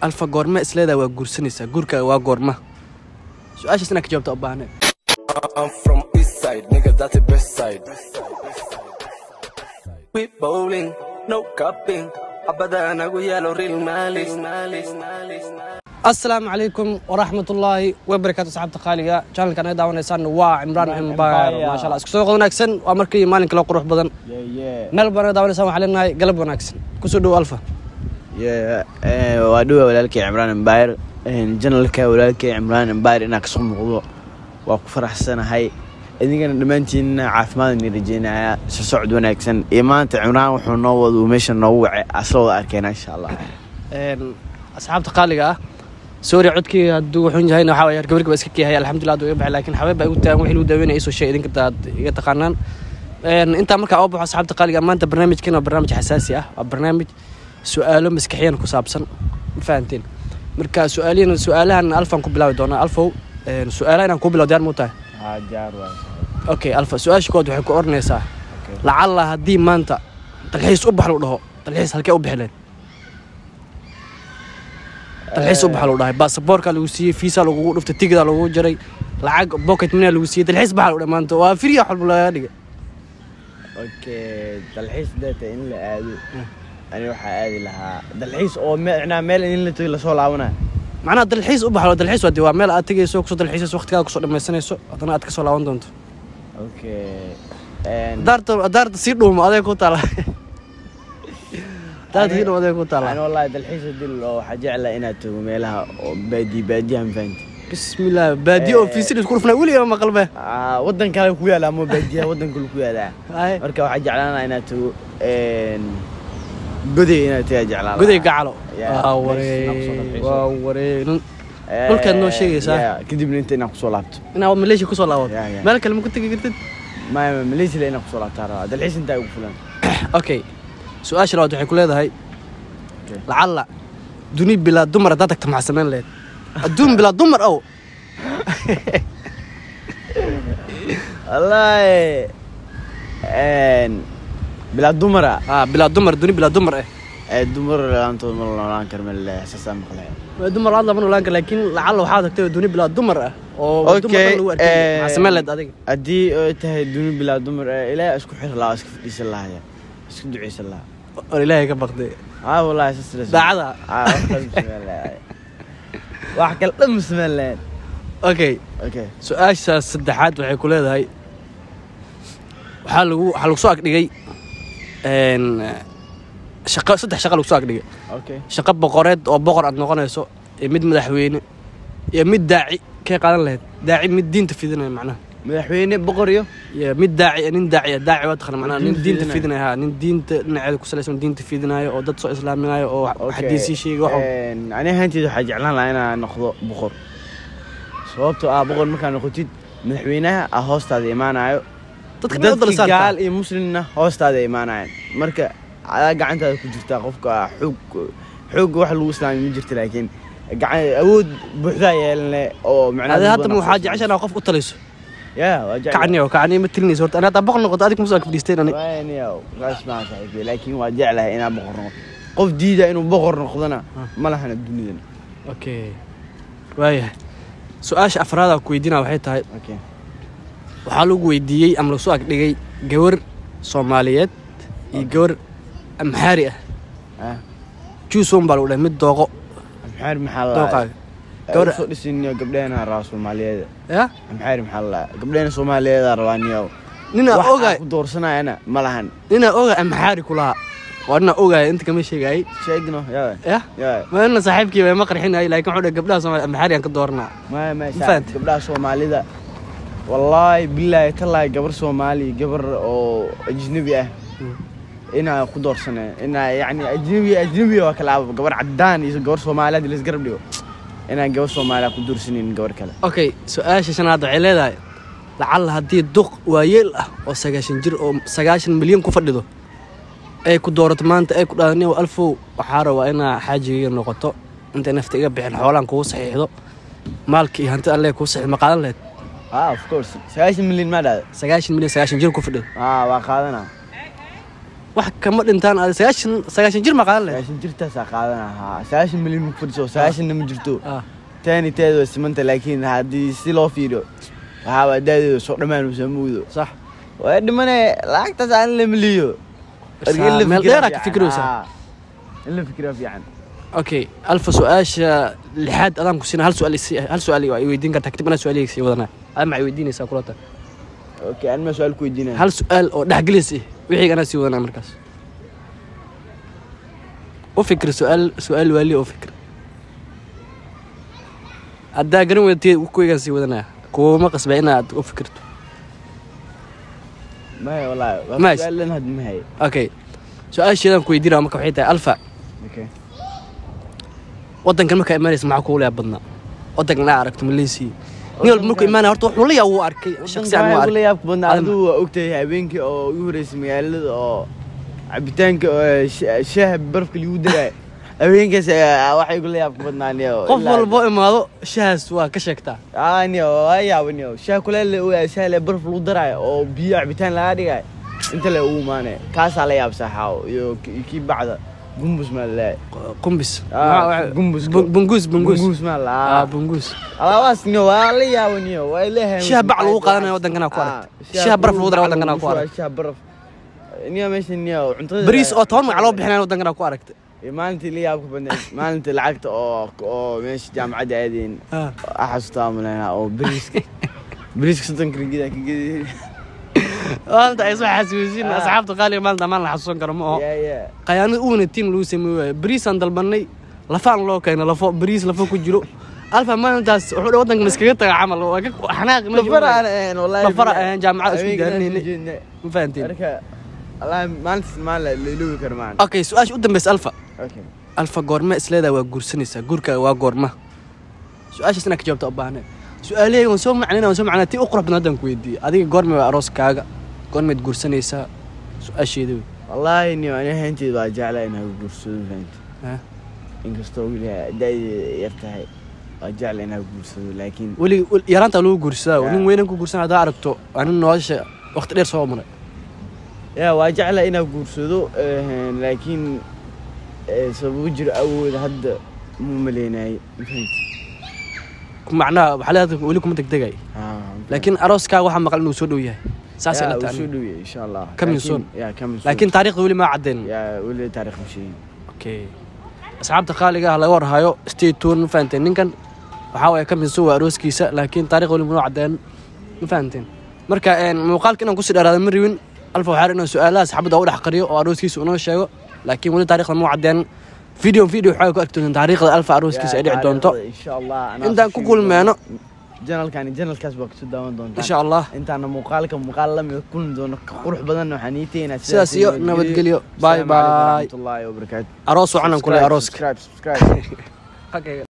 Alfa, goorma isleedaa waa guursanaysaa? Guurkaaga waa goorma? Su-aashaas inaad ka jawaabta u baahne. I'm from east side, nigga, that's the best side. We bowling, no cupping. Abada nagu yalo real malis, malis, malis. Asalaamu calaykum waraxmatullaahi wabarakaatu, asxaabta qaaliga. Channelkan ay daawanaysaan waa Cimraan Empire. Maasha Allah, isku soo noqod wanaagsan. Waa markii maalin kale qurux badan meel baan naga daawanaysaan. Waxaan leenahay galab wanaagsan. Kusoo dhow, Alfa. Waa dhowa walaalkay Cimraan Empire. Channelka walaalkay Cimraan Empire inaa kasoo muuqdo waa ku faraxsanahay. Idinkana dhammaantiinna caafimaad ni rajeynaya, soo socod wanaagsan. Iyo maanta Cimraan wuxuu noo wado, meesha noogu wacay, asla wada arkeyna insha Allah. Asxaabta qaaliga ah, sorry, codkii hadduu wuxuun yahayna waxaa waye gabarka baa iska keehay. Alxamdulillah, hadduu iga baxay, laakiin xabeeb baa igu taagan. Wixii lagu daaweynaya isoo sheeg, idinka taad iga taqaanaan. Intaa markaa oo baxo, asxaabta qaaliga, maanta barnaamijkan waa barnaamij xasaasi ah, waa barnaamij su-aalo maskaxiyan ku saabsan, ma fahanteen? Marka su-aaliyan, su-aalahan Alfan ku bilaabi doonaa. Alfow, su-aalaha inaan kuu bilaw diyaar muu tahay? Okay Alfa, su-aasha kood waxay ku oranaysaa: lacalla haddii maanta dalxiis u bax lagu dhaho, dalxiis halkee u bixi lahayd? Dalxiis u bax lagu dhahay, baasaboorkaa lagu siiyey, fiisa lagugu dhuftay, tigidaa lagugu jaray, lacag pocket money lagu siiyey, dalxiis baxa lagu dhahay, maanta waa free, wax walba lagaga dhigay. Okay, dalxiis data in la aado, ani waxaa aadi lahaa dalxiis oo micnaa meel in la tago lasoo laabanayo. Macnaha dalxiis u baxlo, dalxiis waa dee waa meel aad tegayso, kusoo dalxiisayso, waqtigaada kusoo dhamaysanayso, haddana aad kasoo laaban doonto. Okay. Daarta sii dhuumo adeeg ku taala, daarta sii dhuumo adeeg ku taala. Ani wallahi dalxiis hadii loo, waxaa jeclaa inaad tago meelaha oo baadiya, baadiyaha, ma fahanti? Bismillah, baadiyo oo fiisin isku dhufnaa weligaa ma maqalbe. Ah, wadan kale ku yaala ama baadiyaha wadan kale ku yaalaa. Marka waxaa jeclaan lahaa inaad tago Goday, inaad tagaa jeclaan lahaa. Goday Gacalo. Yeah, waa meesha waree. inaan kusoo dalxiiso. Waa waree. Dhulkaad noo sheegaysaa. Yeah, kadibna inta inaan kusoo laabto. Inaad Malaysia kusoo laabato? Yeah. Meel kale ma ku tegi kartid? Maya, Malaysia inaan kusoo laabtaa rabaa, dalxiis intaa ugu fulan. Okay, su-aasha labaad waxay ku leedahay: Okay. lacalla duni bilaa dumar haddaad tagto, maxaa samayn lahayd? Adduun bilaa dumar ow. Wallaahi bilaa dumara? Ah, bilaa dumar, duni bilaa dumar eh. Ee, dumar la-aantood ma la noolaan karo, ma le saasaa maqlay. Waa dumar la-aan lama noolaan karo, laakiin lacalla waxaa tagtay duni bilaa dumar ah oo dumar dhan lagu arkay, maxaa samayn lahayd adiga? Haddii ay tahay duni bilaa dumar, Ilaahay isku xir lahaa, iska fadhiisan lahaya, isku duceysan lahaa. Oo Ilaahay ka baqday. Ah, wallahi saas la Daacada? Ah, wax kale ma samayn lahayn, wax kale dhan ma samayn lahayn. Okay. Okay. Su-aashaas saddexaad waxay ku leedahay: waxaa lagu soo agdhigay shaqo, saddex shaqa lagu soo agdhigay. Okay. Shaqo boqoreed oo boqor aad noqonayso, iyo mid madaxweyne, iyo mid daaci. Kee qaadan lahayd? Daaci, mid diinta fidinaya macnaha. Madaxweyne, boqor iyo iyo mid daaci, nin daaci ah. Daaci waa taqana macnaha nin diinta diinta fidinaya. Fidinaya, ha, nin diinta dhinaceeda ku salaysan, diinta fidinayo oo dad soo islaaminayo oo xadiisii sheegay wax walba. Ani ahaanteyda waxaa jeclaan lahaa inaan noqdo boqor, sababtoo ah boqor markaa noqotid, madaxweynaha ah hoostaada imaanayo, dadka meel u dala dadki saartaa. Gaal iyo muslimna hoostaada imaanayaan, marka adaa gacantaada ku jirtaa. Qofka xoog, xoog wax lagu islaamay ma jirta, laakiin gacan awood buuxdaa yeelane oo macnaha Adi dad hadda badan waxaa aqoonsan. Jecesha inaad qof u talayso? Yeah, waa jeclahay. Kacni oo kacni ma tilinayso horta. Ani haddaa boqor noqoto, adig musu ag fadhiisteen ani. Waaniyow, saas maa saaxiibkay, laakiin waa jeclahay inaan boqor noqdo. Qof diida inuu boqor noqdona ma lahan adduunyadan. Okay, waayahay. Su-aasha afraad aan ku weydiinaa waxay tahay: Okay. waxaa lagu weydiiyey ama lagu soo agdhigay gabar Soomaaliyeed iyo gabar Amxaari ah. Ah. Choose one baa lagu dhahay, mid dooqo. Amxaari maxaa la Dooqaaga. gabar soo dhisiniyo, gabdheena rabaa Soomaaliyeed. Ya. Amxaari maxaa la, gabdheena Soomaaliyeed rabaa niyow. Ninaa wax ogaay aan ku doorsanayana ma lahan. Ninaa ogaay Amxaari kulahaa, waa ninaa ogaay, inta kama sheegayay. Sheegno yaa. Ya. Yaa. Ma ina saaxiibkii ma qarxinay, laakiin wuxuu dhahay gabdhaha Soomaaliya Amxaari aan ka dooranaa. Ma ma Ma fahantay? Gabdhaha Soomaalida, wallaahi billaahi tallaahi, gabar Soomaali, gabar oo ajnabi ah inaa ku doorsanay, inaa yacni ajnabi, ajnabi waa kala aabo, gabar caddaan iyo gabar Soomaaliyeed la isgarab dhigo, inaan gabar Soomaaliya ku doorsanin gabar kale. Okay, su-aasha shanaad waxay leedahay: lacalla haddii duq waayeel ah oo 90 jir oo 90 milyan ku fadhido ay ku doorato maanta, ay ku dhahdo: "Alfow, waxaa rabaa inaa xaajigayga noqoto, intay nafta iga bixin xoolaan kugu saxiixdo, maalka iyo hantida alle kugu saxiixdo," ma qaadan lahayd? Ah, of course. 90 milyan ma dhahda? 90 milyan, 90 jir ku fadhido. Ah, waa qaadanaa. Wax kama dhintaan aad 99 jir ma qaadan lahayd? 90 jirtaasaa qaadan ahaa. 90 milyan ku fadhiso, 90-na ma jirto. Ah. Taani teeda waa simanta, laakiin haddii si loo fiiriyo waxaa waa da'deeda soo dhammaan soo mugdo. Sax. Waa dhimane lacagtaas aan la miliyo. Marka in la Meel fikiraa dheer aa ka fiican. fikiraysaa. Ah, in la fikiraa fiican. Okay, Alfa, su-aasha lixaad adaan ku siina. Hal su-aal hal su-aal waa i weydiin kartaa, kadib anaa su-aalihii sii wadanaa. Aad maxay weydiinaysaa kulata? Okay, an ma su-aal ku weydiinaya? Hal su-aal oo dhexgelis ah, wixii anaa sii wadanaa markaas. U fikir su-aal, su-aal waali u fikir. Haddaa garan weydatid, kuwigaan sii wadanaa, kuwama qasba inaad u fikirto. Maya, wallaahi waa Mays. su-aal dhan hadda ma hay. Okay, su-aasheedaan ku weydiinaya marka waxay tahay, Alfa, Okay. waddankan markaa imaanaysa maxaa kugu layaab badnaa waddankan aa aragto Malaysia? Nin walba markuu imaanaya horta wuxuu la yaab wuu arkay, shakhsi aan wuu Waddanka arkay. La yaabka badnaa Adama. Adigu waa ogtahay habeenkii oo ugu horeysay magaalada oo cabitaanka oo shaaha barafka lagu daraayo, habeenkaas ayaa waxay igu la yaabka badnaa niyo. Qof walbo imaado shahaas waa ka sheegtaa. Aa niyo, waa yaaba niyo, shaah kuleel le ogaa, shaah le baraf lagu daraayo oo biyo cabitaan laga dhigayo inta le ugu imaanaya, kaasaa la yaab saaxaawo iyo kii bacda gumbus maa laleeyahay. Qumbis. Ah, gumbuska. Bunguus, bunguus. Bunguus maa ah laa. Bunguus. Alaabaas niyo waa la yaaba niyo, waa leeyahay. Shaah bac lagu qaadanayo waddankan aa ku aragtay. Shaah baraf lagu darayo waddankan aa ku aragtay. Shaah baraf niyo meesha niyo cuntada. Bariis oo 10 magac loo bixinayo waddankan aa ku aragtay. Iyo maalintii la yaabka badneed, maalintii lacagta oo meesha jaamacadda aadeen xasuustaa malaynaa oo bariiska 30 ringid aan ka gedi. Maanta ay soo xasuusin asxaabta qaaliga, maalinta maan la xasuusan karo ma oho. Ya. Qayaanada u wanatiin lagu sameey waayo, bariisaan dalbanay, lafaan loo keenay, lafo bariis lafo ku jiro. Alfa maalintaas wuxuu dhan waddanka ma iskaga taga camal, waa ka xanaaq meesha. Lafara aan ahayn wallahi. Lafara ahayn, jaamacada isku Habeenkii aan diyaarinayna. soo jeednay. Ma fahanteen? Marka wallahi maalintaas maalin la iloobi karo maan. Okay, su-aasha u dambeysa, Alfa. Okay. Alfa, goorma isleedahay waa guursanaysaa? Guurkaaga waa goorma? Su-aashaas inaad ka jawaabta u baahnay. Su-aalahayga waan soo macnayna, waan soo macnaa, tii u qurux badan haddaan ku weydiiyey. Adiga goorma waa arooskaaga? Goormaad guursanaysaa? Su-aasheeda wey. Wallahi niyo, ani ahaanteed waa jeclaa inaan guursado, fahanti? Ah. Inkastoo weli da'deeda yar tahay, waa jeclaa inaan guursado, laakiin weli yaraantaa lagu guursadaa. Yeah. Nin weynan ku guursan haddaa aragto, waa nin nolosha waqti dheer soo maray. Ya, waa jeclaa inaan guursado, laakiin sababo jiro awooda hadda ma maleynayo, fahanti? Macnaha waxaa leedahay weli kuma degdegay, laakiin arooskaaga waxaa maqal inuu soo dhow yahay, saasay la uu tahay soo aniga. dhow yahay insha Allah. Coming soon. Ya, coming soon. Laakiin taariikhda weli ma caddeyn. Ya, weli taariikh ma sheegin. Okay, asxaabta qaaliga ah, laga warhayo, stay tuned. Ma fahanteen? Ninkan waxaa waaye coming soon waa arooskiisa, laakiin taariikh weli manoo caddeyn. Ma fahanteen? Marka muuqaalka inaan kusii dheeraado ma rabin. Alfa waxaa inaan su-aalaha saxaabadda u dhex qariyo oo arooskiisa unoo sheego, laakiin weli taariikhda ma caddeyn. Video waxaa ku arki doontaan taariikhda Alfa arooskiisa ay dhici doonto. Taariikhda, insha Allah anaa Intaan soo ku sheegi kulmeyno. doono. Janalkani janalkaas baa kusoo daawan doontaan Insha Allah. Intaana muuqaalka muuqaal lamid kulmi doono ka qurux badan, waxaan ii tegaynaa Sidaas iyo nabadgelyo. Bye Asalaamu calaykum bye. waraxmatullaahi wabarakaatu. Aroos wacanan kule arooska. Subscribe, subscribe. Okay.